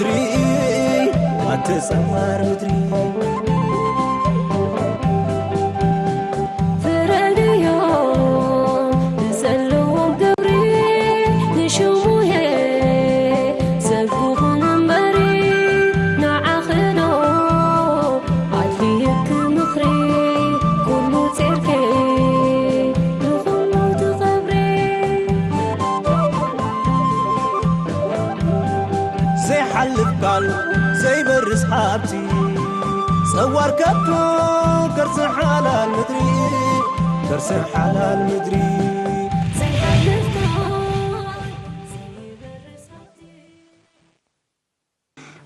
ምድሪ ኣተጸማር ምድሪ ፍረድዮ ንዘለዎም ግብሪ ንሽሙሄ ሰብ ክኹን እምበሪ ንዓኽዶ ኣድልየኪ ምኽሪ ኩሉ ጼርኬ ንኹሉ ትኸብሪ። ዘይሓልፍ ቃል ዘይበርስ ሃብቲ ጸዋር ከብዶ ከርሲ ሓላል ምድሪ ከርሲ ሓላል ምድሪ።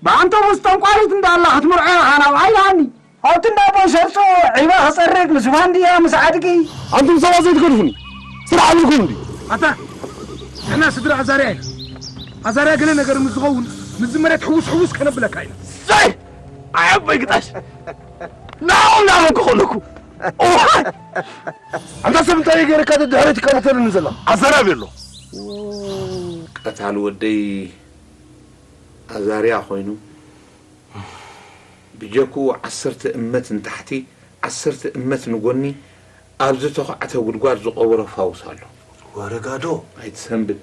ብኣንቶቡስ ጠንቋሊት እንዳላ ክትምርዖ ኢኻ ናብኣ ኢልሃኒ። ኣብቲ እንዳቦን ሸርጾ ዒባ ክጸርግ ምስ ፋንድያ ምስ ዓድጊ። ኣንቱም ሰባት ዘይትገድፉኒ ስራሕ ኣብልኩም እንዲ። ኣታ ንሕና ስድራ ኣዛርያ ኢና። ኣዛርያ ገለ ነገር ምስ ዝኸውን ምስዚ መሬት ሕውስ ሕውስ ከነብለካ ኢና። ዘይ ኣይ ኣቦይ ግጣሽ ናኦም ናበኩ ከለኩ እዋይ ኣንታ ሰብ እንታይ ገይረካ ድሕረት ይከታተልኒ ዘላ ኣዛርያ ቤሎ። ቀታል ወደይ ኣዛርያ ኮይኑ ብጀኩ ዓሰርተ እመት ንታሕቲ ዓሰርተ እመት ንጎኒ ኣብ ዝተዃዕተ ጉድጓድ ዝቐበሮ ፋውስ ኣሎ። ወረጋዶ ኣይትሰንብድ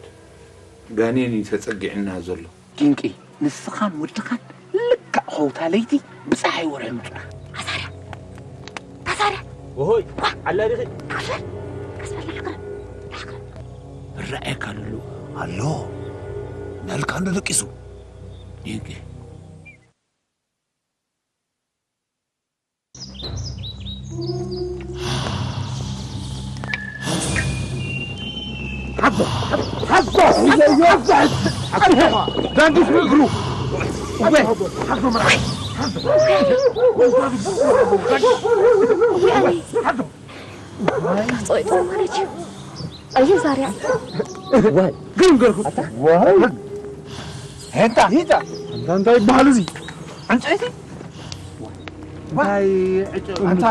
ጋኔን እዩ ተጸጊዕና ዘሎ። ድንቂ ንስኻን ወድኻን ልክዕ ኸውታ ለይቲ ብፀሓይ ወርሒ ምፁና። ኣዛርያ ኣዛርያ ወሆይ ዓላ ዲኺ? ቀስበል ቀስበል ንሓቅረብ ንሓቅረብ። እረኣየካ ልሉ ኣሎ። መልካ እንዶ ደቂሱ ድንቂ። ጾይቶ ማለት እዩ። ኣየ ዛርያ። ዋይ ግን ገርኩ። ዋይ ሄታ ሄታ። ኣንታ እንታይ ይበሃል እዚ? ዕንጨይቲ እንታይ ዕጨ- ኣንታ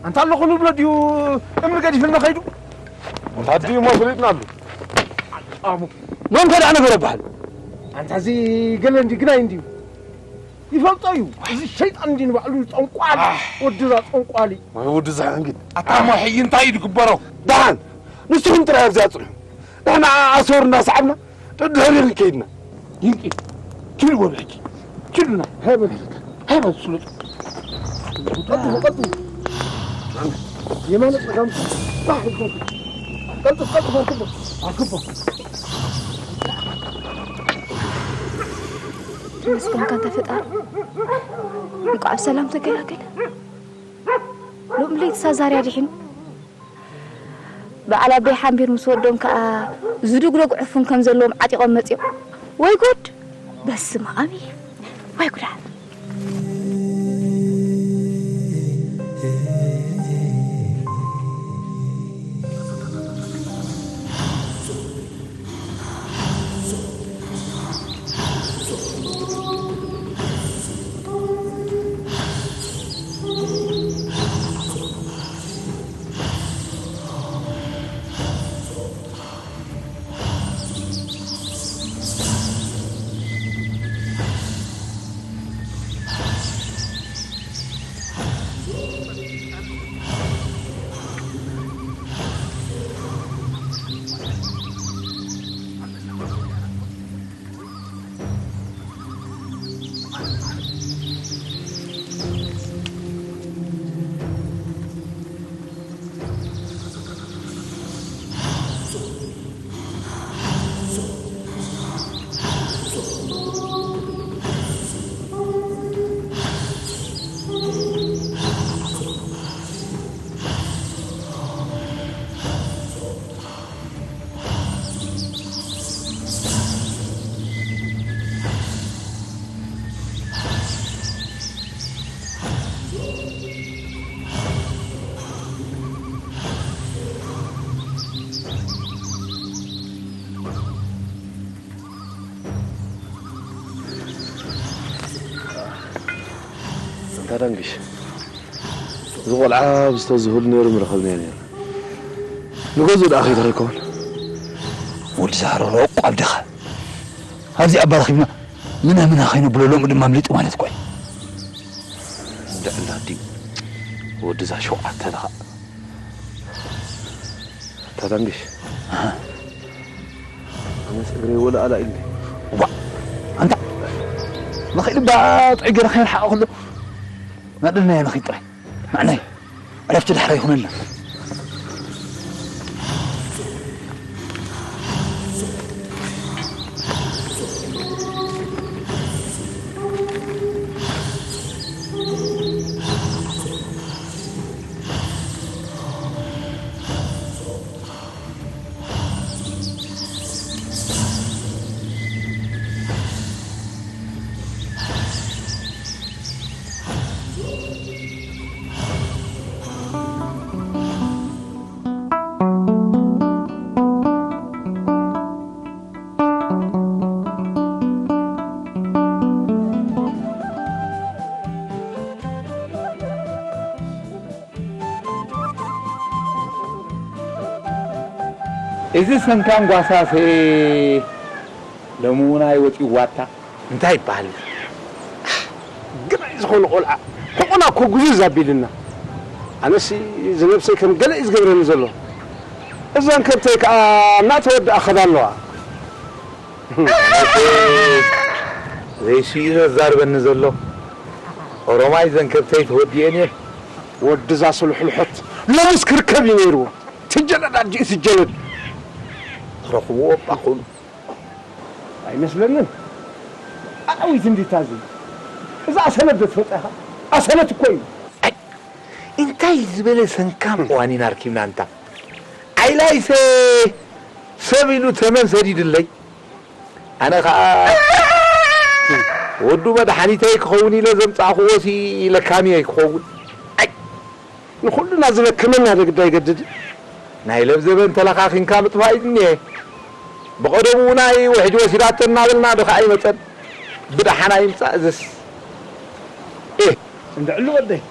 ኣንታ ኣለኹ ንብሎ ድዩ እምኒ ገዲፍና ከይዱ? ኣንታ ድዩ ሞ ፍሊጥና ኣሎ። ኣቡ መን ከ ደኣ ነገር ይበሃል? ኣንታ እዚ ገለ እንዲ ግናይ እንዲዩ ይፈልጦ እዩ። እዚ ሸይጣን እንዲ ንባዕሉ ጠንቋል ወድዛ ጠንቋሊ። ወይ ወድዛ ሕንግድ ኣታ ሞ ሕይ እንታይ እዩ ዝግበሮ? ደሓን ንስኹም ጥራይ ኣብዚኣ ጽንሑ። ንሕና ኣሰር እናሰዓብና ደድሕሪ ከይድና። ይንቂ ኪዱ በሉ ሕጂ ኪዱና። ሃይ በል ሃይ በል ስሉጥ። ቀጥሉ ቀጥሉ። የማነ ጸጋም ባሕ ይልኩም። ቀልጥፍ ቀልጥፍ ኣርክቦ ኣርክቦ። ተመስገንካ እንተ ፈጣሪ እንኳዕ ብሰላም ተገላገለ። ሎም ለይቲ ሳዛርያ ድሒኑ በዓል ኣበይ ሓምቢር ምስ ወዶም ከኣ ዝድግደጉ ዕፉን ከም ዘለዎም ዓጢቖም መጺኦም። ወይ ጉድ! በስመ ኣብ እየ። ወይ ጉዳ! ኣንታ ዳንግሽ፣ እዚ ቆልዓ ብዝተዝህሉ ነይሩ ምረኸብናዮ ነይሩ። ንገዝኡ ደኣ ከይተረከቡን። ወዲ ዛህሮ ሮቆ ኣብደኻ። ኣብዚ ኣባ ረኺብና ምነ ምነ ኸይኑ ብሎ ሎሚ ድማ ኣምሊጡ ማለት እኮ እዩ። እንድዕላ ድዩ ወዲ እዛ ሸውዓተ ለኻ? ታታንግሽ። ኣሃ። ኣነስ እግረይ ወላ ኣላ ኢልኒ። ዋ፣ ኣንታ ንኽእል እባ ጥዑይ ገይረ ከየርሓቐ ከሎ ናደልናዮ ንኽእል ጥራይ። መዕናይ ዕረፍቲ ዳሕራ ይኹነልና። እዚ ሰንካን ጓሳሴ ሎሚ እውን ኣይወፂዋታ። እንታይ ይበሃል? ግናይ ዝኾነ ቆልዓ ሕቑና እኮ ጉዝዝ ኣቢልና። ኣነሲ ዝነብሰይ ከም ገለ እዩ ዝገብረኒ ዘሎ። እዘን ከብተይ ከዓ እናተወድኣ ኸዳ ኣለዋ። ዘይስኡ ዘዛርበኒ ዘሎ ኦሮማይ፣ እዘን ከብተይ ተወዲኤን እየ። ወድዛ ስልሕልሖት ሎምስ ክርከብ እዩ ነይርዎ። ትጀለድ ኣዲኡ ትጀለድ። ረኽብዎ እባ ኹሉ። ኣይመስለንን። ኣራዊት እንዲታ እዚ። እዛ ኣሰነት ዶ ትፈልጣ ኢኻ? ኣሰነት እኮ እዩ። ኣይ፣ እንታይ ዝበለ ሰንካም እዋን ኢና ኣርኪብና እንታ። ዓይላይሰ ሰብ ኢሉ ተመን ሰዲድለይ። ኣነ ኸኣ ወዱ መድሓኒተይ ክኸውን ኢለ ዘምጻእክዎሲ ለካሚየይ ክኸውን። ኣይ! ንኹልና ዝለክመና ዶ ግዳ ይገድድ? ናይ ለብዘበን ተለኻኺንካ ምጥፋእ እዩ ዝኒሀ። ብቐደሙ እውን ኣይ ውሕጅ ወሲዳቶ እናበልና ዶ ኸኣ ይመጸን? ብደሓን ኣይምጻእ እዝስ። ኤህ! እንድዕሉ ወደይ።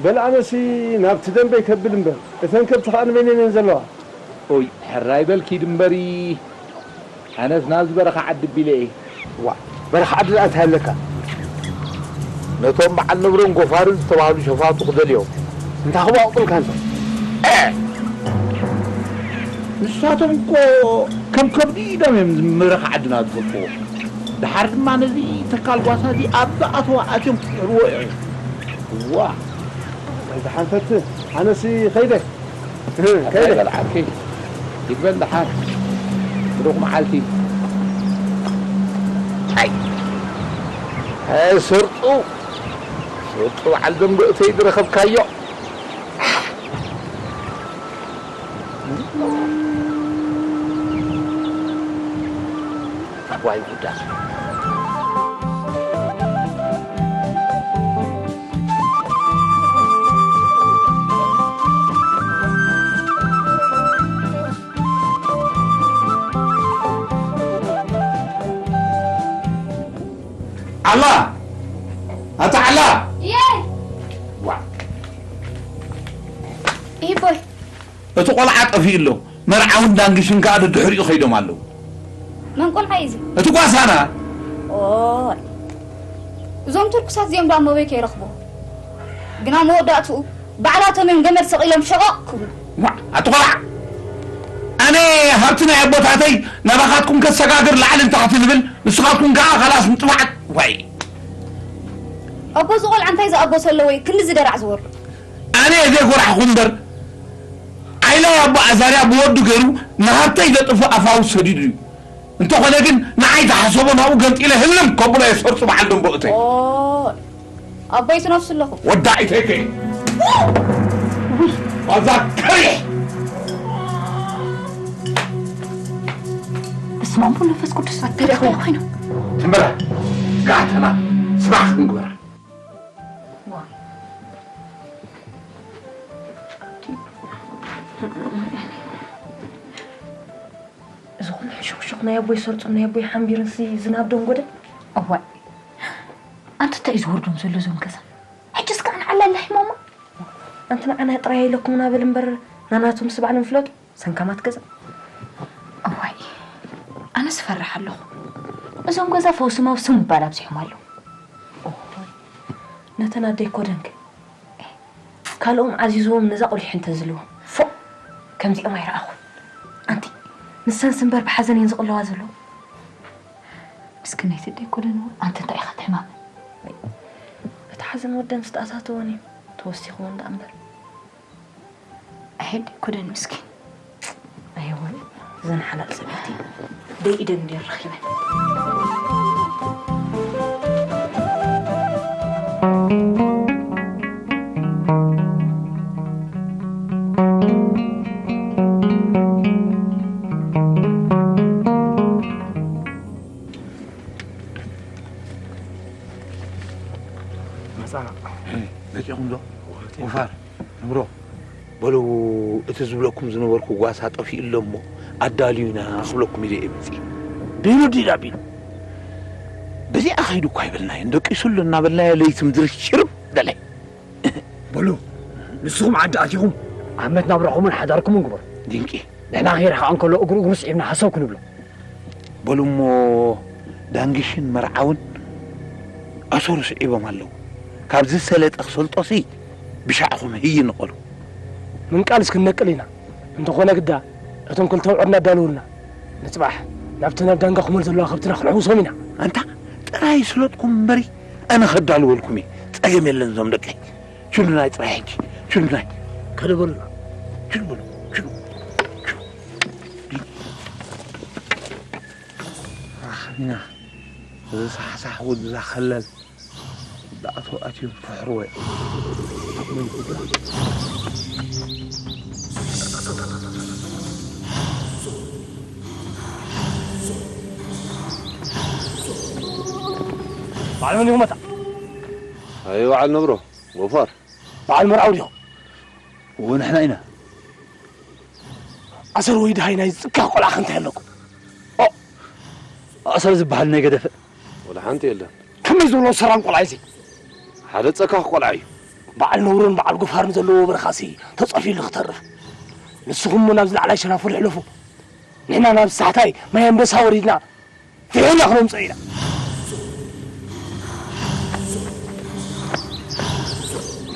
በል ኣነሲ ናብቲ ደንበይ ከብል እምበር፣ እተን ከብቲ ኸኣ ንበይነን እየን ዘለዋ። ኦይ፣ ሕራይ በል ኪድ እምበሪ። ኣነስ ናብዚ በረኻ ዓዲ ቢለ እየ። ዋ፣ በረኻ ዓዲ ደኣ እንታይ ኣለካ? ነቶም በዓል ነብሮን ጎፋርን ዝተባህሉ ሸፋቱ ክደልዮም። እንታይ ክባቑጡልካ እንተ? እ! ንሳቶም እኮ ከም ከብዲ ኢዶም እዮም በረኻ ዓድና ዝፈልጥዎ። ደሓር ድማ ነዚ ተካል ጓሳ እዚ ኣብ ዝኣተወ ኣትዮም ክስዕርዎ እዮም። ዋ! ደሓን ፈትህ፣ ኣነሲ ኸይደ። ከይደ። በል ዓርከይ፣ ይግበል ደሓን። ብሩኽ መዓልቲ። ኣይ! ኣይ፣ ስርጡ! ስርጡ በዓል ደንጎእተይ ዝረኸብካዮ። ዋይ ጉዳ። ዓላ! ኣታ ዓላ! እየ! ዋ! ይቦይ! እቲ ቆልዓ ጠፊኡ ኣሎ። መርዓውን ዳንግሽን ከኣ ደድሕሪኡ ከይዶም ኣለዉ። መን ቆልዓ እዩ እዚ? እቲ ጓሳና። ኦይ። እዞም ትርኩሳት እዚኦም ደኣ መበይ ከይረኽቡ? ግና መወዳእትኡ ባዕላቶም እዮም ገመድ ሰቒሎም ሸቐቕ ክብሉ። ዋ፣ ኣቲ ቆልዓ! ኣነ ሃብቲ ናይ ኣቦታተይ ናባኻትኩም ከሰጋግር ላዕሊ ንታሕቲ ዝብል፣ ንስኻትኩም ከኣ ኻላስ ንጥፋዓት። ዋይ! ኣቦ እዚ ቆልዓ እንታይ ዝኣበሶ ኣለዎ እዩ ክንድዚ ደራዕ ዝወርዶ? ኣነ እየ ዘይጎራሕኹ እምበር፣ ዓይላይ ኣቦ ኣዛርያ ብወዱ ገይሩ ንሃብተይ ዘጥፍእ ኣፋውስ ሰዲዱ እዩ። እንተኾነ ግን ንዓይ ዝሓሰቦ ናብኡ ገንጢለ ህልም ከብሎ እየ ሰርጹ በዓል ደንቦ እተይ። ኦ፣ ኣቦይ ትነፍሱ ኣለኹም። ወዳኢተይ ከ ባዛ ከሪሕ። በስመ ኣብ ወመንፈስ ቅዱስ። ኣታ እንታይ ኮይና? ኮይና? ትም በላ። ጋዕተና ስራሕ ክንግበራ። እዚ ኩሉ ሕሹኽሹኽ ናይ ኣቦይ ሰርጹን ናይ ኣቦይ ሓምቢርን ሲ ዝናብ ደንጎደ? እዋይ፣ ኣንቲ እንታይ እዩ ዝወርዶም ዘሎ እዞም ገዛ? ሕጂስ ከኣ ንዓላ ኣላ ሒሞማ? ኣንቲ ንዓና ጥራይ ኣይለኩምና በል እምበር፣ ናናቶም ምስ ባዕሎም ይፍለጡ። ሰንካማት ገዛ። እዋይ፣ ኣነስ እፈርሕ ኣለኹ። እዞም ገዛ ፈውሲ መውሲ ምባል ኣብዚሖም ኣለዉ። ኦሆይ፣ ነተን ኣደይ ኮደንከ ካልኦም ዓዚዝዎም ነዛ ቁሊሕ እንተዝልዎም ፎእ ከምዚኦም ኣይረኣኹን። ኣንቲ ንሰንስ እምበር ብሓዘን እየን ዝቕለዋ ዘለዉ። ምስክነይቲ ኣደይ ኮደን እውን ኣንቲ እንታይ ኢኻ ትሕማመን? እቲ ሓዘን ወደን ዝተኣታተወን እዩ ተወሲኽዎ እንዳ እምበር። ኣይ ኣደይ ኮደን ምስኪን። ኣይወን እዘን ሓላል ሰበይቲ ደይ ኢደን እንድየን ረኺበን። መጻና። መጺኹም ዶ? ወፋር፣ ንብሮ። በሉ፣ እቲ ዝብለኩም ዝነበርኩ ጓሳ ጠፊኡ ኣሎ እሞ ኣዳልዩና ክብለኩም ኢለ እየ መጺእ። ቢሉ ዲዳ ቢሉ። በዚኣ ከይዱ እኳ ኣይበልናዮን፣ ደቂሱ ኣሎ እናበልናዮ ለይቲ ምድሪ ሽርብ በለ። በሉ፣ ንስኹም ዓዲ ኣቲኹም ዓመት ናብራኹምን ሓዳርኩምን ግበሩ። ድንቂ። ንሕና ከይረሓቐ እንከሎ እግሩ እግሩ ስዒብና ሃሰው ክንብሎ። በሉ እሞ ዳንግሽን መርዓውን ኣሰሩ ስዒቦም ኣለዉ። ካብ ዝሰለጠ ክሰልጦሲ ብሻዕኹም ህይ ንቐሉ። ምንቃል እስክንነቅል ኢና። እንተኾነ ግዳ እቶም ክልተ ኣውዕር እናዳለውልና ንጽባሕ ናብቲ ናብ ዳንጋ ክመል ዘለዋ ከብትና ክንሕውሶም ኢና። ኣንታ ጥራይ ስለጥኩም እምበሪ ኣነ ከዳልወልኩም እየ። ጸገም የለን እዞም ደቀይ። ችሉናይ ጥራይ ሕጂ፣ ችሉናይ። ከደበሉና። ችሉ በሉ፣ ችሉ፣ ችሉ። ኣኽሪና። እዚ ሳሕሳሕ ወዲ እዛ ከለል። ደኣ ተኣትዮም ፍሕርዎ እዮም። በዓል መን ይኹም መታ? ኣይ በዓል ነብሮ፣ ጎፋር። በዓል መርዓዊ ዲኹም? እዎ ንሕና ኢና። ኣሰር ወይ ደሃይ ናይ ዝጽካኽ ቆልዓ ከ እንታይ ኣለኩም? ኦ! ኣሰር ዝበሃል ናይ ገደፈ። ወላ ሓንቲ የለን። ከመይ ዝበሎ ሰራም ቆልዓ እዚ? ሓደ ጸካኽ ቆልዓ እዩ። በዓል ነውርን በዓል ጎፋርን ዘለዎ በረኻሲ ተጸፊሉ ክተርፍ። ንስኹም እሞ ናብዚ ላዕላይ ሸናፍል ሕለፉ። ንሕና ናብ ሳሕታይ ማይ ኣንበሳ ወሪድና ፍሒና ክነምጽኦ ኢና።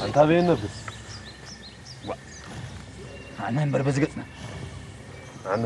ኣንታ በየን ነብስ? ዋ፣ ኣነ እምበር በዚ ገጽና። ኣነ።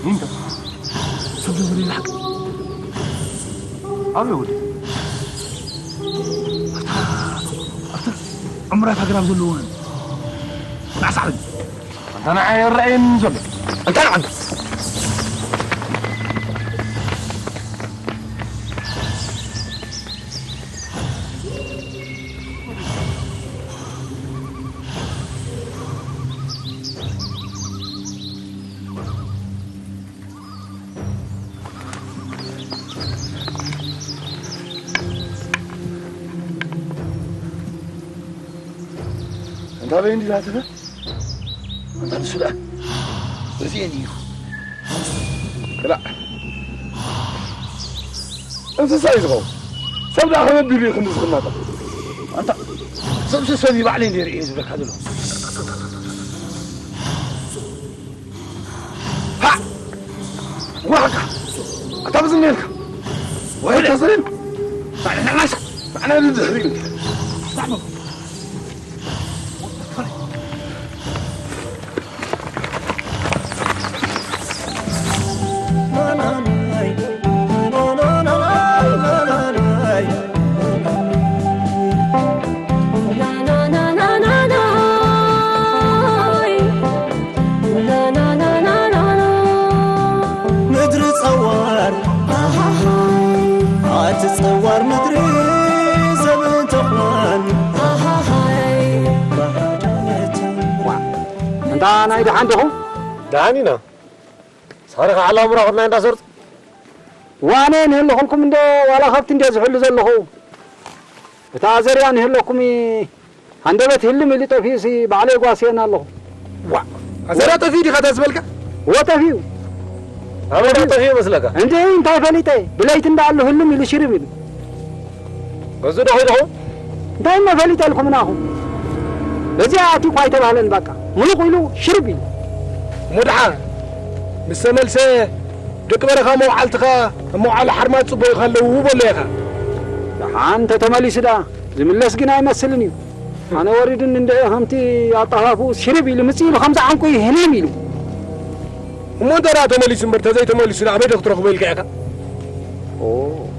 ሚንዶ ሰብ ዘበለ ይልሓቅ። ኣበይ ወዲ? ኣብታ፣ ኣብታ ዕምራት ኣግራብ ዘለዎን ናሳዕብን። ኣንታ ንዓይ ኣይረኣየንን ዘሎ። ኣንታ ንዓይ። ኣንታ በይ እንዲላ ትበል። ኣንታ ንሱ ደኣ። እዚ እዩ። ክላእ። እንስሳ እዩ ዝኸውን። ሰብ ደኣ ከመይ ኣቢሉ እዩ ክንዲ ዝኽናጠ? ኣንታ፣ ሰብሲ ሰብ እዩ ባዕለይ እንደ ርእየ ዝብለካ ዘሎ። ሃ! ዋካ! ኣታ ብዝም ኢልካ! ወይ ተዘሪም! ባዕልና ናሳ! ባዕልና ንድሕሪ ኢልካ! ምድሪ ጸዋር ኣቲ ጸዋር ምድሪ ዘብተኽዋን እንታ ናይ ደሓን ዲኹም? ደሓን ኢና። ሳሪ ከዓ ላሙራ ኩድና እንዳ ሰርጡ። ዋነ ንህልኹልኩም እንዶ ዋላ ከብቲ እንደ ዝሕሉ ዘለኹ። እታ ኣዘርያ ንህለኩም ሃንደበት ህልም ኢሉ ጠፊኡሲ ባዕለይ ጓስየን ኣለኹ። ዋ ኣዘርያ ጠፊኡ ዲኻ እታ ዝበልካ? ወ ጠፊኡ። ኣበይ ዶ ጠፊኡ መስለካ? እንዲ እንታይ ፈሊጠ ብለይቲ እንዳኣሉ ህልም ኢሉ ሽርብ ኢሉ። ገዙ ዶ ኺድኹም? እንታይ እሞ ፈሊጠልኩም ናኹም? በዚኣ ኣትዩ እኳ ኣይተባህለን ባቃ ሙሉቕ ኢሉ ሽርብ ኢሉ። እሞ ደሓ ምስ ተመልሰ ደቂ በረኻ መውዓልትኻ ኣብ መውዓሊ ሓርማዝ ጽበዩኻ ኣለዉ በሎ ኢኻ። ደሓን እንተተመሊሱ ደኣ ዝምለስ ግን ኣይመስልን እዩ። ኣነ ወሪድኒ እንድዒ ከምቲ ኣጠፋፍኡ ሽርብ ኢሉ ምጽእ ኢሉ ከምዚ ዓንቁ ህልም ኢሉ። እሞ እንተ ደኣ ተመሊሱ እምበር ተዘይተመሊሱ ደኣ ኣበይ ዶ ክትረኽቦ ኢልካ ኢኻ?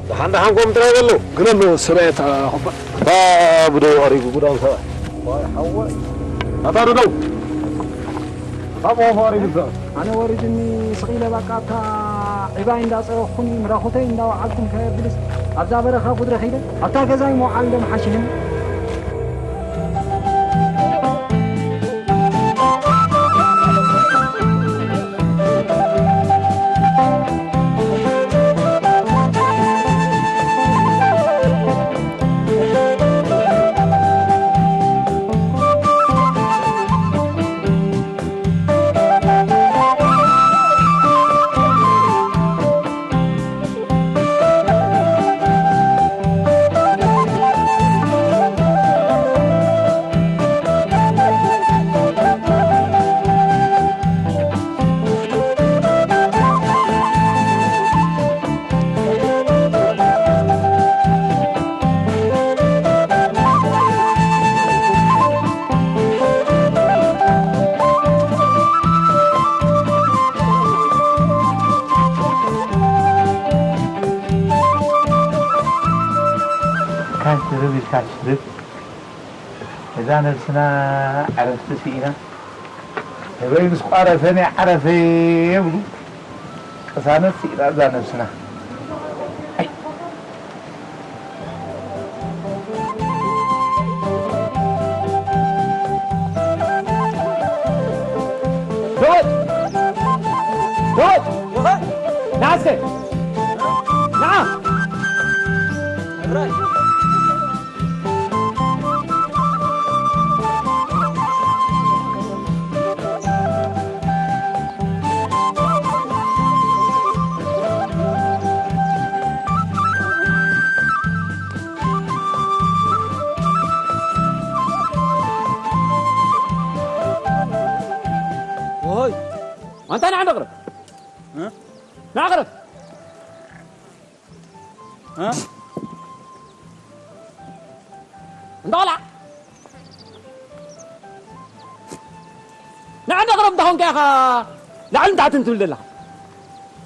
ደሓን ደሓንኩም ጥራይ በሉ። ግነሎ ሰብኣይ እታ ኹባ። እታ ብደው ቀሪቡ ጉዳም ሰብኣይ። ዋይ ሓወይ። ኣታ ዶ ደው። ካብ ኦፋሪ ግዛ። ኣነ ወሪድኒ ስቕ ኢለ ባቃ ኣብታ ዕባይ እንዳጸረኹኒ ምራኹተይ እንዳወዓልኩም ከየብልስ ኣብዛ በረኻ ጉድረ ኸይደ ኣብታ ገዛይ ምውዓል እንደምሓሽህኒ። ካን ሽርብ ኢልካ ሽርብ እዛ ነብስና ዕረፍቲ ስኢና ህበይ ምስ ቋረፈኒ ዓረፈ የብሉ ቅሳነት ስኢና እዛ ነብስና። ኦይ ኣንታ ንዓ ንቕረብ ንዓ ቅረብ እንዳ ቆልዓ ንዓ እንዳ ቅረብ እንዳ ኾንካ ኢኻ ላዕልን ታሕትን ትብል ዘለኻ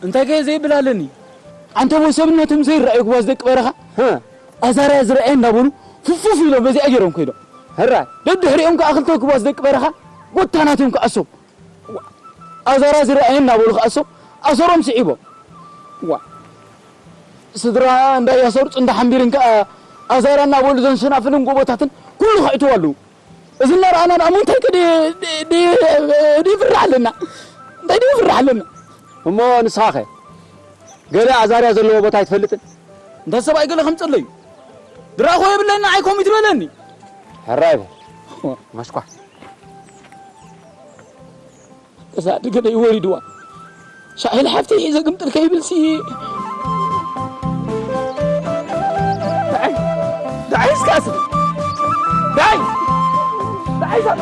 እንታይ ከ ዘይብል ኣለኒ ኣንተ ወሰብነቶም ዘይረኣዩ ግባዝ ደቂ በረኻ ኣዛርያ ዝረኣየ እንዳበሉ ፍፍፍ ኢሎም በዚኣ ገይሮም ከይዶም ሕራይ ደድሕሪኦም ከዓ ክልተ ግባዝ ደቂ በረኻ ጎታናት እዮም ክኣሶም ኣዛራ ዝረኣየ እናበሉ ክኣሶም ኣሰሮም ስዒቦም ዋ ስድራ እንዳያሰርጡ እንዳሓንቢርን ከዓ ኣዛራ እናበሉ ዘን ሰናፍልን ጎቦታትን ኩሉ ከእትዉ ኣለዉ እዚ እናረኣና ደኣ ምንታይ ከ ድፍራሕ ኣለና እንታይ ድፍራሕ ኣለና እሞ ንስኻኸ ገለ ኣዛርያ ዘለዎ ቦታ ኣይትፈልጥን እንተ ሰብኣይ ገለ ከምፀለዩ ድራኾ የብለና ኣይኮም ይትበለኒ ሕራይ በል መስኳ እዛ ድገለይ ወሪድዋ ሻሂል ሓፍተይ ሒዘ ግምጥል ከይብልሲ ዳይ! ዳይ ሰብ!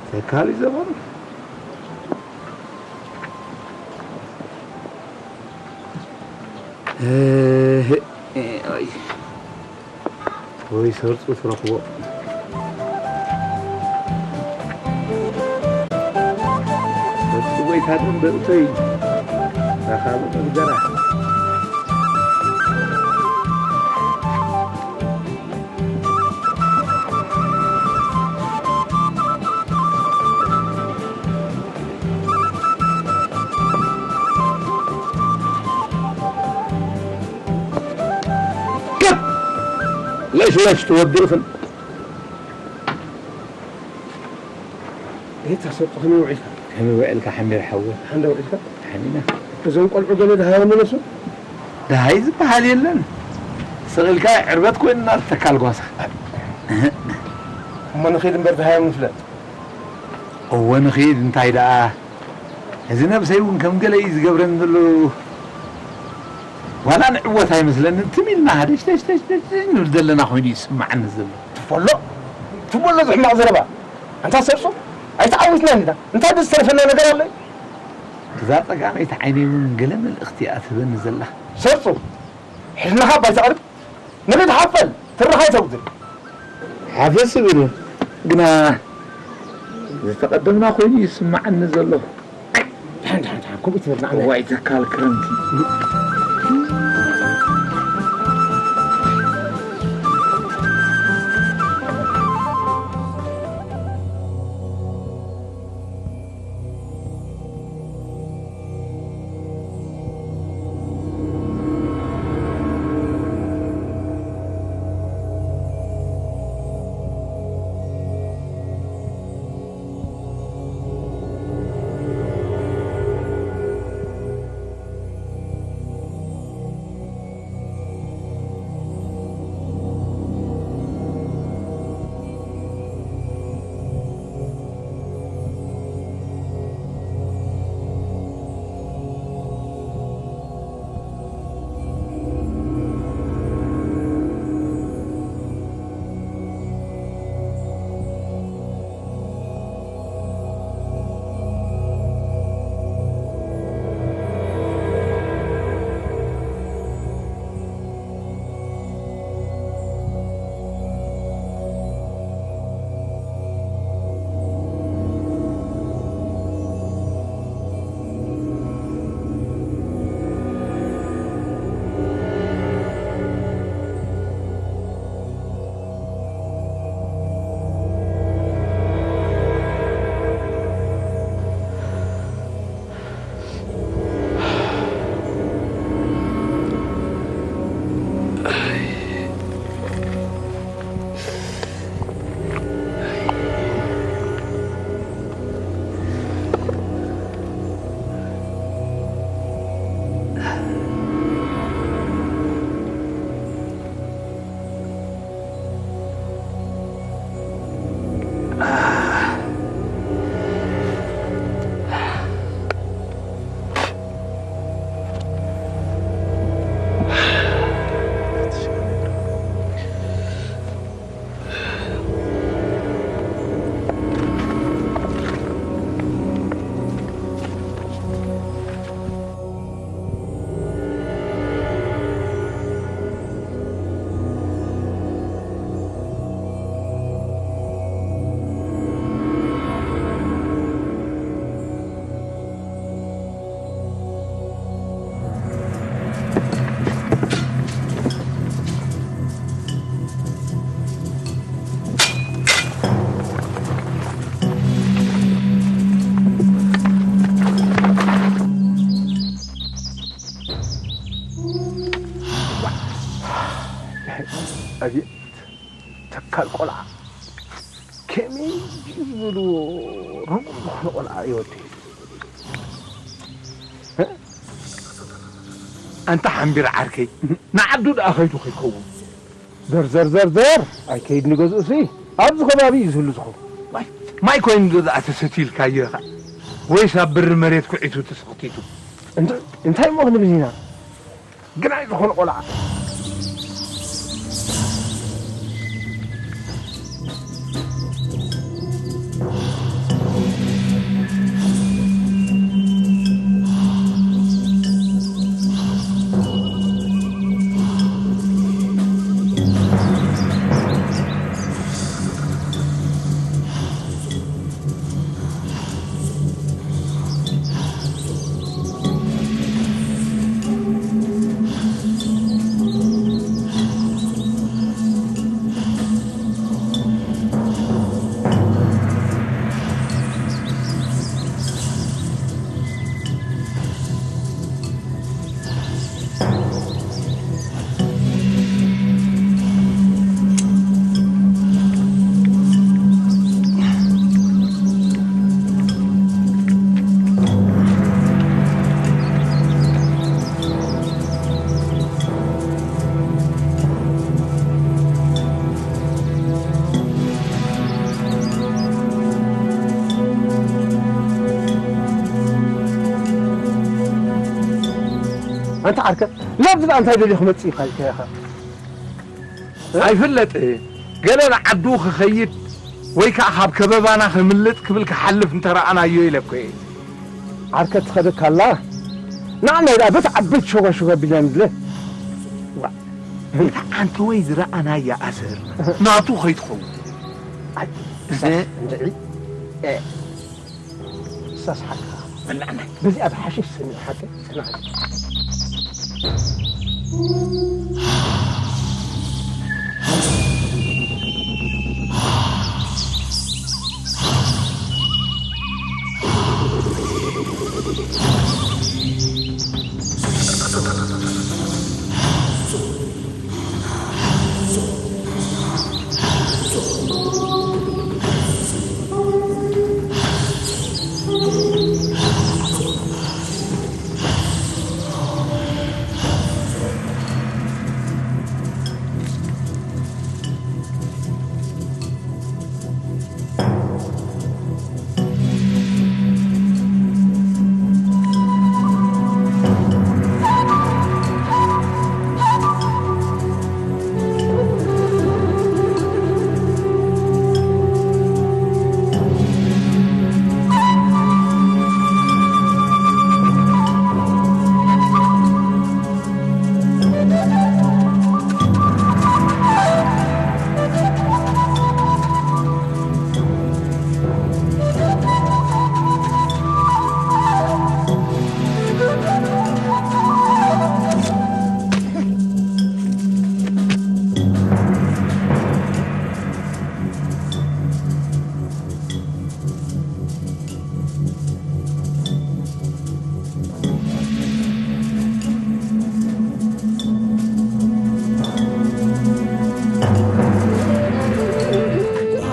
ተካሊ ዘመኑ። እህ፣ ኦይ። ወይ ሰርጹ ትረኽቦ። ሰርጹ ወይ ታድን በእቶይ። ራኻቡ መግደራ። ለሽ ለሽ ትወድእኽን። እታ ሰብ ከመይ ውዒልካ? ከመይ ውዒልካ ሓሚር ሓወይ? ሓንደ ውዒልካ? ሓሚና። እዞም ቆልዑ ገለ ደሃዮም መለሱ? ደሃይ ዝበሃል የለን። ስቕ ኢልካ ዕርበት ኮይንና ዝተካል ጓሳ። እሞ ንኺድ እምበር ደሃዮም ንፍለጥ። እወ ንኺድ እንታይ ደኣ። እዚ ነብሰይ እውን ከም ገለ እዩ ዝገብረኒ ዘሎ። ዋላ ንዕወት ኣይመስለንን። ትም ኢልና ሃደሽተሽተሽተሽ ንብል ዘለና ኮይኑ ይስማዓኒ ዘሎ። ትፈሎ፣ ትበሎ ዝሕማቕ ዘረባ። ኣንታ ሰርጹ፣ ኣይተዓዊትናን ኢና። እንታይ ዝተረፈና ነገር ኣሎ? እዛ ጸጋመይቲ ዓይነይ እውን ገለ መልእኽቲ እያ ትህበኒ ዘላ። ሰርጹ፣ ሕልናኻ ባይታ ቅርብ። ንኺድ ሓፈል፣ ትረኻ ኣይተጉድል። ሓፈስ ይብል፣ ግና ዝተቐደምና ኮይኑ ይስማዓኒ ዘሎ። ደሓን፣ ደሓን፣ ደሓን፣ ከምኡ ትብል ንዓና። እዋይ፣ ተካል ክረምቲ። ካልእ ቆልዓ ከመይ ድዩ ዝበልዎ ርጉም ዝኾነ ቆልዓ እዩ ወዲ። ኣንታ ሓምቢር ዓርከይ፣ ንዓዱ ደኣ ከይዱ ከይከውን። ዘር ዘር ዘር ዘር ኣይከይድ ንገዝኡሲ ኣብዚ ከባቢ እዩ ዝህሉ ዝኸውን። ዋይ፣ ማይ ኮይኑ ዶ ደኣ ተሰትዩ ኢልካዮ ኢኻ? ወይስ ኣብ ብሪ መሬት ኩዒቱ ተሰኽቲቱ? እንት-፣ እንታይ እሞ ክንብል ኢና? ግናይ ዝኾነ ቆልዓ። ኣንታ ዓርከ፣ ናብዚ ደኣ እንታይ ደልዩ ክመጽእ ኢኻ ኢልካዮ ኢኻ? ኣይፍለጥ። ገለ ንዓዱ ክኸይድ ወይ ከኣ ካብ ከበባና ክምልጥ ክብል ክሓልፍ እንተረኣናዮ ኢለ እኮ እየ። ዓርከ ትኸደካ ኣላ። ንዓናይ ደኣ በቲ ዓበይቲ ሸጓሹግ ኣቢልና ንድለ። ዋ፣ እታ ዓንተወይ ዝረኣናያ ኣሰር ናቱ ከይትኸውን። ኣይ፣ እዘ እንድዒ፣ እ፣ እሳስ ሓቅኻ። በላዕና። በዚኣ ብሓሽሽ ሰሚዕካ ከ ጽናሕ።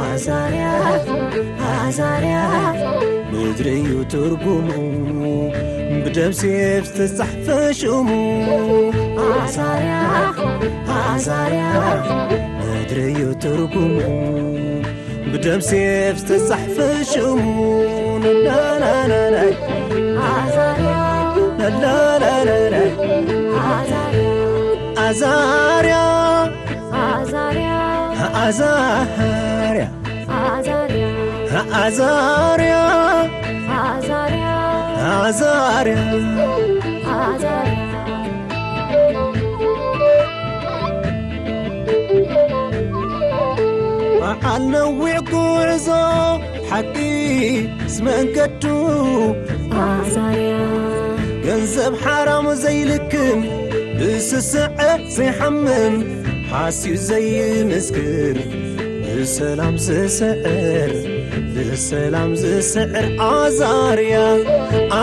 ኣዛርያ፣ ኣዛርያ፣ ምድሪ እዩ ትርጉሙ፣ ብደም ሴፍ ዝተጻሕፈ ሽሙ። ኣዛርያ፣ ኣዛርያ፣ ምድሪ እዩ ትርጉሙ፣ ብደም ሴፍ ዝተጻሕፈ ሽሙ። ላላላላይ፣ ኣዛርያ፣ ላላላላይ፣ ኣዛርያ፣ ኣዛርያ፣ ኣዛርያ፣ ኣዛርያ፣ ኣዛርያ፣ ኣዛርያ፣ ኣዛርያ፣ ኣዛርያ፣ ኣዛርያ። በዓል ነዊዕ ጉዕዞ ሓቂ ምስ መንገዱ ኣዛርያ። ገንዘብ ሓራም ዘይልክም ብስስዐ ዘይሓምም ሓስዩ ዘይምስክር ብሰላም ዝስዕር ብሰላም ዝስዕር ኣዛርያ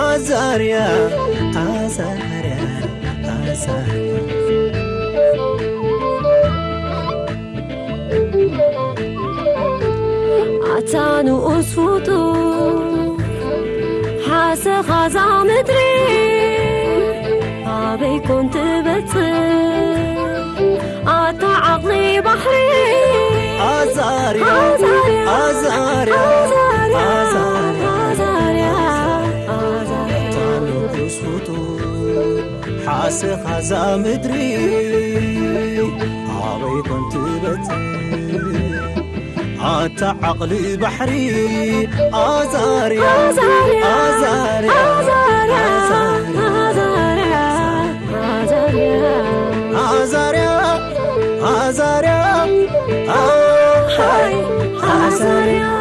ኣዛርያ ኣዛርያ ኣዛርያ። ንኡስ ፍጡር ሓሰኻ እዛ ምድሪ ኣበይ ኮን ትበጽሕ? ኣታ ዓቕሊ ባሕሪ ኣዛርያ ኣዛርያ ኣዛርያ ኣዛርያ ኣዛርያ ኣዛርያ ኣታ ንኡስ ፍጡር ሓሰኻ እዛ ምድሪ ኣበይ ኮን ትበጽሕ? ኣታ ዓቕሊ ባሕሪ ኣዛርያ ኣዛርያ ኣዛርያ ኣዛርያ ኣዛርያ ኣዛርያ ኣዛርያ ኣዛርያ ኣዛርያ